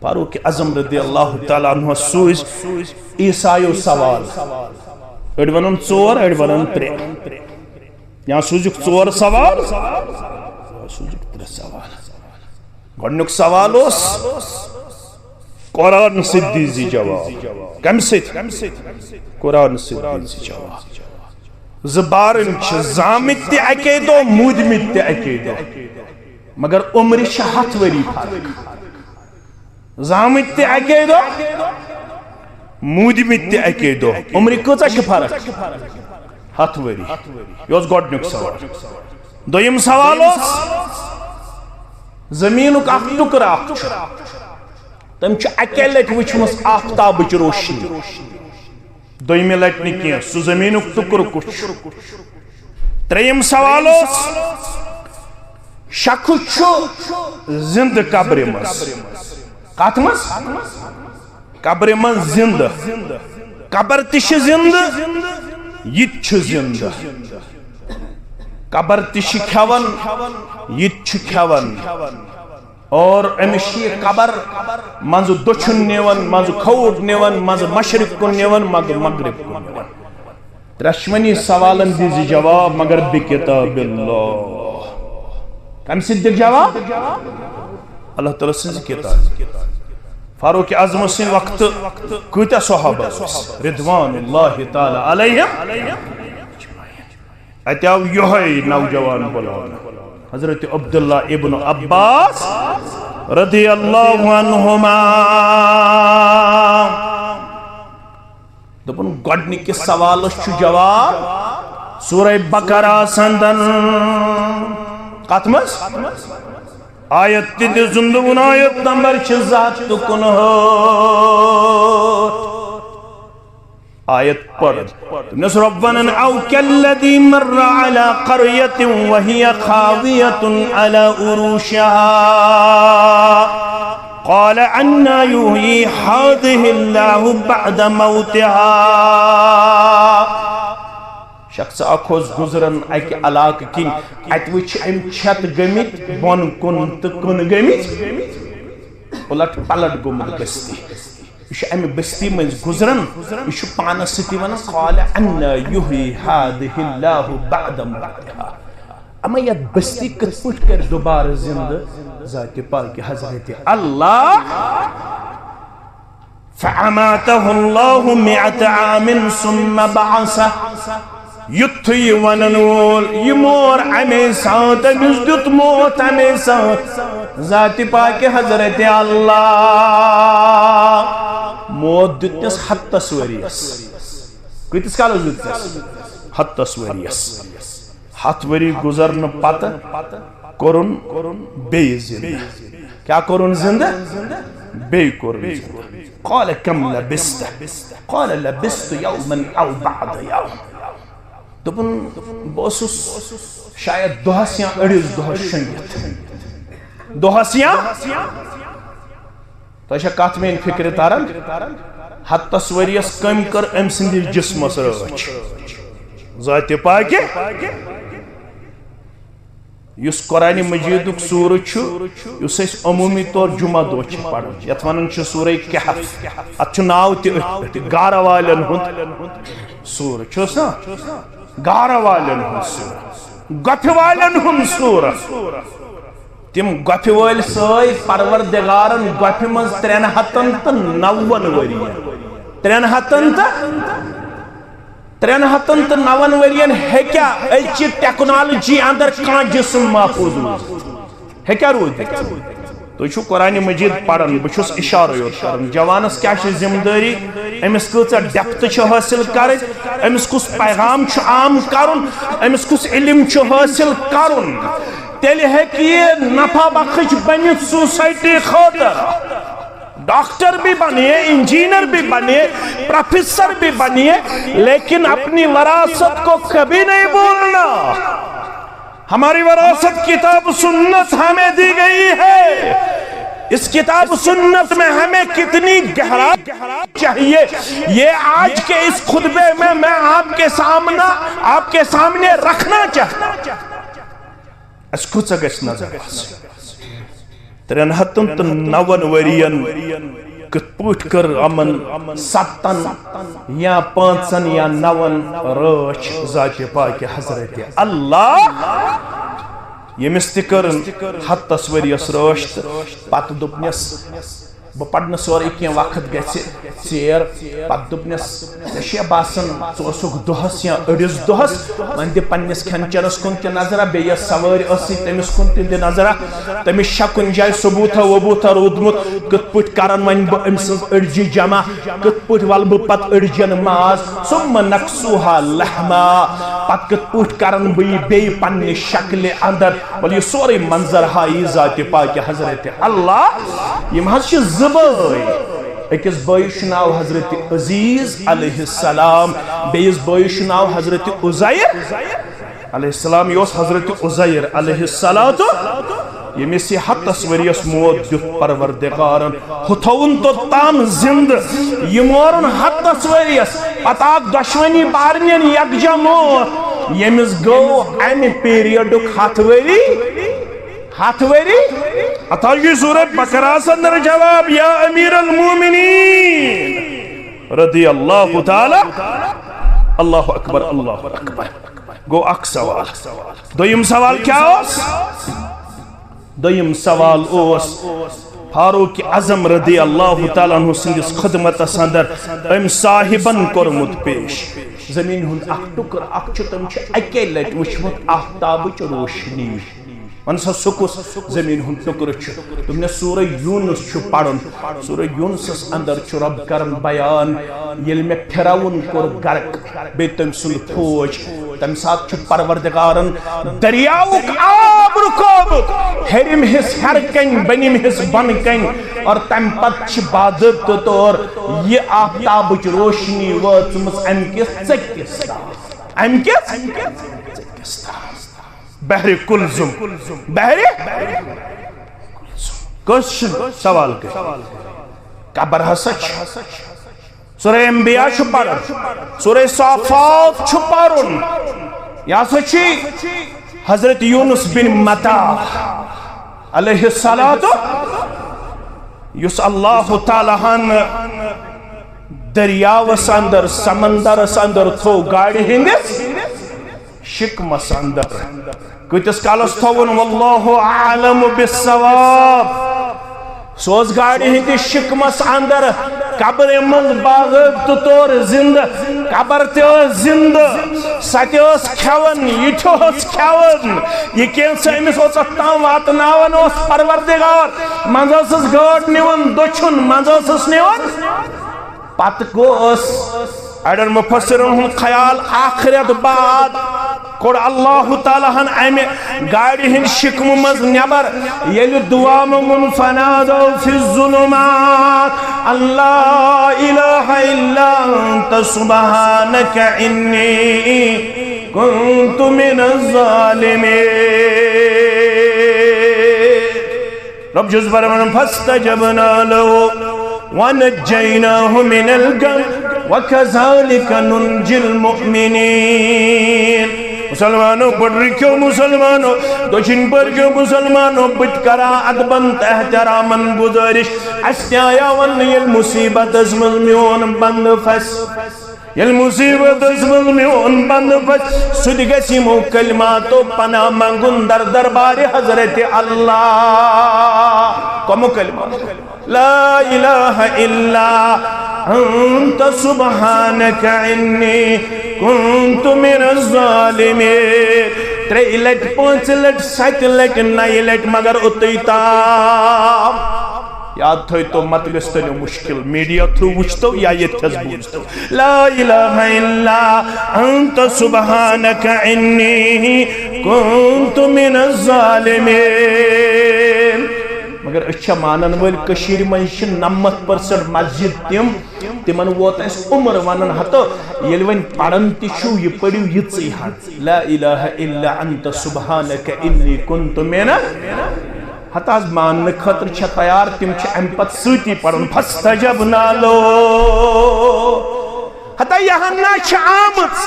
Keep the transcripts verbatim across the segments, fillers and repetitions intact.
فاروق اعظم رضی اللہ تعالیٰ عنہ سوٗزۍ عیسایو سوال۔ أڑۍ ونان ژور، أڑۍ ونان ترٛےٚ۔ یا سوٗزِکھ ژور سوال، یا سوٗزِکھ ترٛےٚ سوال۔ گۄڈٕنیُک سوال اوس، قرآن سۭتۍ دیٖزِ جواب۔ کمہِ سۭتۍ؟ قرآن سۭتۍ دیٖزِ جواب۔ زٕ بارٕنۍ چھِ زامٕتۍ تہِ اَکے دۄہ، موٗدمٕتۍ تہِ اَکے دۄہ، مگر عمرِ چھِ ہَتھ ؤری فرق۔ زامٕتۍ تہِ اَکے دۄہ، موٗدمٕتۍ تہِ اَکے دۄہ، عمرِ کۭژاہ چھِ فرق؟ ہَتھ ؤری۔ یہِ اوس گۄڈٕنیُک سوال۔ دوٚیِم سوال اوس، زٔمیٖنُک اکھ ٹُکرٕ اکھ چھُ، تٔمۍ چھُ اَکے لَٹہِ وٕچھمٕژ آفتابٕچ روشنی۔ دوٚیمہِ لٹہِ نہٕ کینٛہہ، سُہ زٔمیٖنُک ٹُکرٕ کُس چھُ؟ ترٛیٚیِم سوال اوس، شخص چھُ زِندٕ قبرِ منٛز۔ کتھ منٛز؟ قبرِ منٛز زِندٕ۔ قبر تہِ چھِ زِندٕ، یہِ تہِ چھُ زِندٕ۔ قبر تہِ چھِ کھٮ۪وان، یہِ تہِ چھُ کھٮ۪وان۔ اور أمِس چھِ یہِ قبر منٛزٕ دٔچھُن نِوان، منٛزٕ کھووُر نِوان، منٛزٕ مشرق کُن نِوان، منٛزٕ مغرب کُن نِوان۔ ترٛٮ۪شوٕنی سوالن دِژ جواب، مگر بِکِتابِ اللہ۔ کَمہِ سۭتۍ دِکھ جواب؟ اللہ تعالیٰ سٕنٛزِ کِتابہِ۔ فاروق اعظم سٕنٛدِ وقتہٕ کۭتیٛاہ صحابہ ٲسۍ؟ رضوان اللہ تعالیٰ علیہم۔ اتہِ آو یۄہے نوجوان بُلاونہٕ، حضرت عبداللہ ابن عباس رضی اللہ عنہما۔ دوٚپُن، گۄڈٕنِکِس سوالس چھُ جواب سورہ بقرہ سندن۔ کتھ منٛز؟ آیت تہِ دِژُن، دوٚپُن، آیت نمبر چھِ زٕ ہتھ تہٕ کُنہٲٹھ۔ آیت پٔر۔ دوٚپنَس، ربنا او کالذی مر علی قریۃ وہی خاویۃ علی عروشہا قال انا یحیی ہذہ اللہ بعد موتہا۔ شخص اکھ اوس گُزران اکہِ علاقہٕ کِنۍ، اتہِ وٕچھ أمۍ چھت گٔمٕتۍ بۄن کُن تہٕ کُن گٔمٕتۍ، اُلٹ پلٹ گوٚمُت بستی۔ یہِ چھُ امہِ بستی مٔنٛزۍ گُزران، یہِ چھُ پانس سۭتی ونان، قال انا یحیی ہذہ اللہ بعد موتہا۔ اما یتھ بستی کِتھ پٲٹھۍ کرِ دوبارٕ زندٕ ذاتِ پاکہِ حضرت اللہ؟ فاماتہ اللہ مئۃ عام ثم بعثہ۔ یُتھُے یہِ ونن وول، یہِ مور امے ساتہٕ، أمِس دیُت موت امے ساتہٕ۔ ذاتِ پاکہِ حضرت اللہ، موت دیُتنس ہتس ؤرِیس۔ کۭتِس کالس دیُتنس؟ ہتس ؤرِیس۔ ہتھ ؤری گُزرنہٕ پتہٕ کوٚرُن بیٚیہِ زِندٕ۔ کیٛاہ کوٚرُن زِندٕ؟ بیٚیہِ کوٚرُن زِندٕ۔ قال کم لبثت؟ قال لبثت یوما او بعض یوم۔ دوٚپُن، بہٕ اوسُس شاید دۄہس یا أڑِس دۄہس شۄنٛگِتھ۔ دۄہس یا؟ تۄہہِ چھا کتھ میٲنۍ فکرِ تران؟ ہتس ؤرِیس کٔمۍ کٔر أمۍ سٕنٛدِس جسمس رٲچھ؟ ذاتِ پاکہِ۔ یُس قرآن مجیدُک سورہ چھُ، یُس أسۍ عمومی طور جمعہ دۄہ چھِ پران، یتھ ونان چھِ سورہ کہف، اتھ چھُ ناو تہِ أتھۍ پٮ۪ٹھ، گارٕ والٮ۪ن ہُنٛد سورہ چھُس نا؟ گارٕ والٮ۪ن ہُنٛد سورہ، گۄپھِ والٮ۪ن ہُنٛد سورہ۔ تِم گۄپھِ وٲلۍ سٲے پروردگارن گۄپھِ منٛز ترٛٮ۪ن ہتن تہٕ نون ؤرین۔ ترٛٮ۪ن ہتن تہٕ، ترٛٮ۪ن ہتن تہٕ نون ؤرین ہیٚکیٛاہ أزچہِ ٹیکنالوجی اندر کانٛہہ جسم محفوظ روٗزِتھ؟ ہیٚکیٛاہ روٗزِتھ؟ تُہۍ چھِو قرآن مجید پران، بہٕ چھُس اشارٕ یوت کران۔ جوانس کیٛاہ چھِ ذمہٕ دٲری؟ أمِس کۭژاہ ڈیپتھ چھِ حٲصِل کرٕنۍ؟ أمِس کُس پیغام چھُ عام کرُن؟ أمِس کُس علم چھُ حٲصِل کرُن؟ تیٚلہِ ہیٚکہِ یہِ نفع بخش بٔنِتھ سوسایٹی خٲطرٕ۔ ڈاکٹر بھی بنیے، انجینئر بھی بنیے، پروفیسر بھی بنیے، لیکن اپنی وراثت کو کبھی نہیں بھولنا۔ ہماری وراثت کتاب سنت ہمیں دی گئی ہے۔ اس کتاب سنت میں ہمیں کتنی گہرائی چاہیے، یہ آج کے اس خطبے میں میں آپ کے سامنا، آپ کے سامنے رکھنا چاہتا ہوں۔ اَسہِ کۭژاہ گژھِ نظر آسٕنۍ؟ ترٛٮ۪ن ہَتَن تہٕ نَوَن ؤرین کِتھ پٲٹھۍ کٔر یِمن ستن یا پانٛژن یا نَوَن رٲچھ ذاتِ پاکہِ حضرت اللہ؟ ییٚمِس تہِ کٔرٕن ہَتَس ؤرِیَس رٲچھ تہٕ پتہٕ دوٚپنس، بہٕ پرنہٕ سورُے کینٛہہ، وقت گژھِ ژیر۔ پتہٕ دوٚپنس، ژےٚ چھےٚ باسان ژٕ اوسُکھ دۄہس یا أڑِس دۄہس، وۄنۍ دِ پننِس کھٮ۪ن چٮ۪نس کُن تہِ نظرا، بیٚیہِ یۄس سوٲرۍ ٲسٕے تٔمِس کُن تہِ دِ نظرا۔ تٔمِس چھا کُنہِ جایہِ ثبوٗتھا وبوٗتھا روٗدمُت؟ کِتھ پٲٹھۍ کرن وۄنۍ بہٕ أمۍ سٕنٛز أڑجہِ جمع؟ کِتھ پٲٹھۍ ولہٕ بہٕ پتہٕ أڑجن ماز؟ ثم نکسوها لحما۔ پتہٕ کِتھ پٲٹھۍ کرن بہٕ یہِ بیٚیہِ پننہِ شکلہِ اندر؟ وَلہٕ یہِ سورُے منظر ہا یی ذاتِ پاکہِ حضرت اللہ۔ یِم حظ چھِ زٕ بٲے۔ أکِس بٲیِس چھُ ناو حضرت عزیز علیہ السلام، بیٚیِس بٲیِس چھُ ناو حضرت عزیر علیہ السلام۔ یہِ اوس حضرت عزیر علیہ الصلوۃ، ییٚمِس یہِ ہَتَس ؤرِیَس موت دیُت پروردگارن، ہُہ تھووُن توٚتام زِندٕ، یہِ مورُن ہَتَس ؤرِیَس، پتہٕ آکھ دۄشوٕنی بارنٮ۪ن یکجا موت، ییٚمِس گوٚو اَمہِ پیریڈُک ہَتھ ؤری۔ ہَتھ ؤری؟ اتھ حظ چھُ سورہ بقرہس اندر جواب، یا امیر المومنین، رضی اللہ تعالی، اللہ اکبر، اللہ اکبر۔ گوٚو اکھ سوال۔ دوٚیِم سوال کیٛاہ اوس؟ دوٚیِم سوال اوس فاروق اعظم رضی اللہ تعالیٰ عنہ سٕنٛدِس خدمتس اندر أمۍ صاحبن کوٚرمُت پیش۔ زمین ہُنٛد اکھ ٹُکر اکھ چھُ، تِم چھِ اَکے لٹہِ وٕچھمُت آفتابٕچ روشنی۔ وَن سا، سُہ کُس زمین ہُنٛد ٹُکرٕ چھُ؟ دوٚپنَس، سورہ یونس چھُ پرُن۔ سورہ یونسس اندر چھُ رب کران بیان، ییٚلہِ مےٚ فرعون کوٚر غرق، بیٚیہِ تٔمۍ سُنٛد فوج، تَمہِ ساتہٕ چھُ پروردگارن دٔریاوُک آب رُکومُت، ہیٚرِم حصہٕ ہیٚرٕ کنہِ، بٔنِم حصہٕ بۄنہٕ کنہِ، اور تَمہِ پتہٕ چھِ باضٲبطہٕ طور یہِ آفتابٕچ روشنی وٲژمٕژ اَمہِ کِس ژٔکِس تام۔ اَمہِ کِس ژٔکِس تام۔ بحر کلزم۔ بحر کلزم۔ کٲنٛسہِ چھُنہٕ سوال کٔرِتھ۔ قبر ہسا چھِ۔ سورہ انبیاء چھُ پرُن، سورہ صافات چھُ پرُن۔ یہِ ہسا چھِ حضرت یونس بن متا علیہ الصلوۃ، یُس اللہ تعالیٰ ہن دٔریاوس اندر، سمندرس اندر تھوو گاڑِ ہٕنٛدِس شِکمس اندر۔ کۭتِس کالس تھووُن؟ واللہ اعلم بالصواب۔ سُہ اوس گاڑِ ہٕنٛدِس شِکمس اندر، قبرِ منٛز باضٲبطہٕ طور زِندٕ۔ قبر تہِ ٲس زِندٕ، سۄ تہِ ٲس کھٮ۪وان، یہِ تہِ اوس کھٮ۪وان۔ یہِ کینٛژھا أمِس اوس اتھ تام واتناوان اوس پروردگار۔ منٛزٕ ٲسٕس گٲڈ نِوان دٔچھُن، منٛزٕ ٲسٕس نِوان۔ پتہٕ گوٚو ٲس اڑٮ۪ن مفسرن ہُنٛد خیال، آخرت بعد کوٚڑ اللہ تعالیٰ ہن امہِ گاڑِ ہٕنٛدِ شِکمہٕ منٛز نٮ۪بر۔ ییٚلہِ دُعا مۄنگُن، فنادوا فی الظلمات ان لا الہ الا انت سبحانک انی کنت من الظالمین۔ رب چھُس فرماوان، فاستجبنا له ونجيناه من الغم وكذلك ننجي المؤمنين۔ مسلمانو، پٔٹرِکیو مسلمانو، دٔچھِنۍ پٔرکیو مسلمانو، بہٕ تہِ کران ادبن تہٕ احترامن گزٲرِش، اسہِ تہِ آیا وننہٕ، ییٚلہِ مصیبتس منٛز میون بندٕ پھسہِ، ییٚلہِ مصیبتس منٛز میون بندٕ پھسہِ، سُہ تہِ گژھِ یِمو کلماتو پناہ منگُن در دربارِ حضرت اللہ۔ کمو کلماتو؟ لا الہ الا انت سبحانک انی کنت من الظالمین۔ ترٛیٚیہِ لٹہِ، پانٛژِ لٹہِ، ستہِ لٹہِ، نَیہِ لٹہِ، مگر اوٚتُے تام۔ یاد تھٲیتو، مطلبس تٔلِو مُشکل، میڈیا تھرو وٕچھتو یا ییٚتھس بوٗزتو۔ لا الہ الا انت سبحانک انی کنت من الظالمین۔ مگر أسۍ چھا مانن وٲلۍ؟ کٔشیٖرِ منٛز چھِ نَمَتھ پٔرسنٹ مسجد تِم، تِمن ووت اَسہِ عمر ونان، ہتو ییٚلہِ وۄنۍ پران تہِ چھِو، یہِ پٔرِو یِژٕے ہن۔ لا الہ الا انت سبحانک انی کنت من۔ ہتہٕ حظ ماننہٕ خٲطرٕ چھےٚ تیار، تِم چھِ امہِ پتہٕ سۭتی پران، فاستجبنا له۔ ہتہٕ یہِ ہنا چھِ آمٕژ،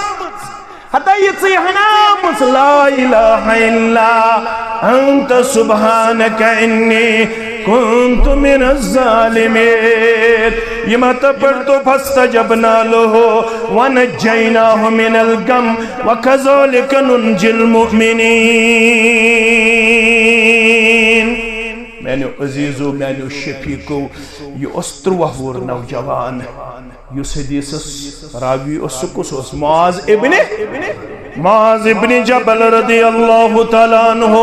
ہتہٕ یِژٕے ہنا آمٕژ، لا الہ الا انت سبحانک انی كنت من الظالمين۔ یِم ہتہٕ پٲٹھۍ تو فاستجبنا له ونجيناه من الغم وكذلك ننجي المؤمنين۔ میانیو عزیزو، میانیو شفیقو، یہِ اوس تُرٛواہ وُہُر نوجوان، یُس حدیثس راوی اوس۔ سُہ کُس اوس؟ معاذ ابن، معاذ ابن جبل رضی اللہ تعالیٰ عنہ۔